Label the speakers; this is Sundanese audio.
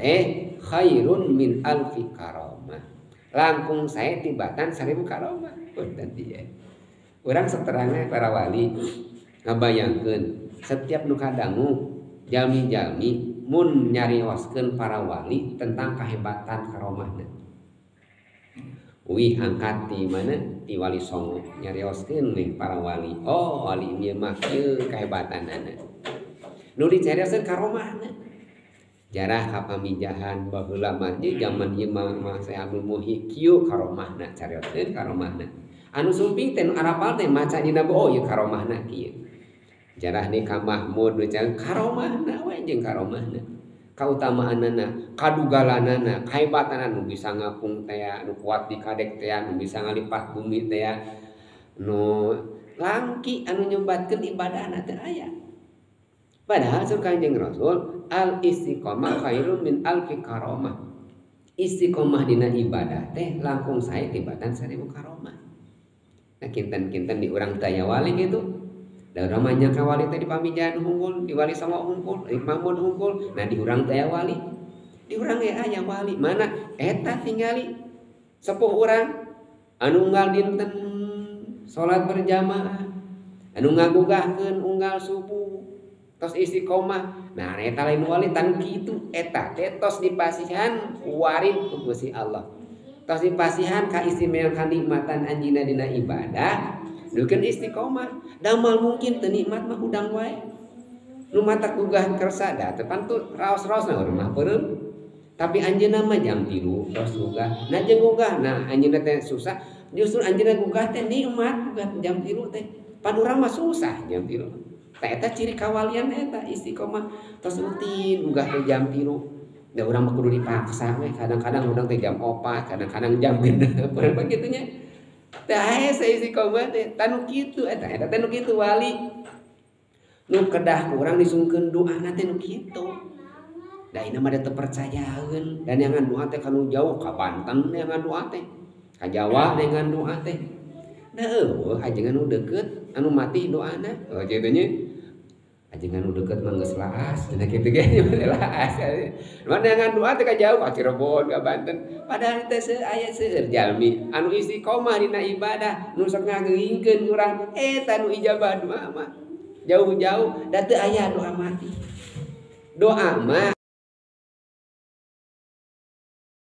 Speaker 1: teh khairun min alfi karomah. Langkung sae tibatan 1000 karomah. Punten ieu. Urang saterangna para wali ngabayangkeun setiap nu kadangu jalmi-jalmi mun nyarioskeun para wali tentang kahebatan karomahna. Wih angkat di mana di Wali Songo nyarioskeun nih para wali. Oh wali ieu mah kieu kahebatanana. Nu dicarioskeun karomahna. Jarah ka pamijahan baheula mah zaman ieu mah Syekh Abdul Muhyi kieu karomahna carioskeun karomahna. Anu sumping teh nu arapal teh maca dina oh ieu karomahna kieu. Jarah ni ka Mahmud karomahna we jeung karomahna. Kautamaanana, kadugalanana, kahebatanana nu bisa ngapung teh, nu kuat di kadek teh, nu bisa ngalipat bumi teh, nu langki anu nyebatkeun ibadahna teh aya. Padahal sur Kanjeng Rasul al istiqomah khairun min alfi karomah. Istiqomah dina ibadah teh langkung sae tibatan 1000 karomah. Nah kinten-kinten di urang teh aya wali kitu. Da urang mah nya ka wali teh di Pamijahan hungkul, di Wali Songo hungkul, di Mahmud hungkul. Nah di urang teh aya wali. Di urang ge aya wali. Mana eta tingali sepuh urang anu unggal dinten salat berjamaah, anu ngagugahkeun unggal subuh, tos istiqomah. Nah eta lain wali tan kitu, eta teh tos dipasihan warid ku Gusti Allah. Tos dipasihan ka istimewa kanikmatan anjeunna dina ibadah. Dukeun istiqomah, damal mungkin teu nikmat mah hudang wae. Nu matak gugah kersa da teu pantu raos-raosna urang mah peureum. Tapi anjeunna mah jam 3 tos gugah. Nah jeung gugah, nah anjeunna teh susah, justru anjeunna gugah teh nikmat gugah jam 3 teh. Pan urang mah susah jam 3. Tah eta ciri kawalian eta istiqomah tos rutin gugah teh jam 3. Da urang mah kudu dipaksa we, kadang-kadang urang teh jam 4, kadang-kadang jam 6. Urang kitu nya. Tah hese istiqomah teh tanu kitu eta eta teh nu kitu wali. Nu kedah ku urang disungkeun doana teh nu kitu. Da ieu mah teu percayaeun dan yang doa teh kanu jauh ka Banten yang doa teh. Ka Jawa dengan doa teh. Da eueuh ajengan nu deukeut anu mati doana. Oh kitu nya. Ajengan nu deukeut mah geus laas cenah kitu ge laas. Mana yang doa teh ka jauh ka Cirebon ka Banten. Padahal teh aya seueur jalmi anu istiqomah dina ibadah nu sok ngageuingkeun urang eta nu ijabah doa mah. Jauh-jauh da teu aya doa mati. Doa mah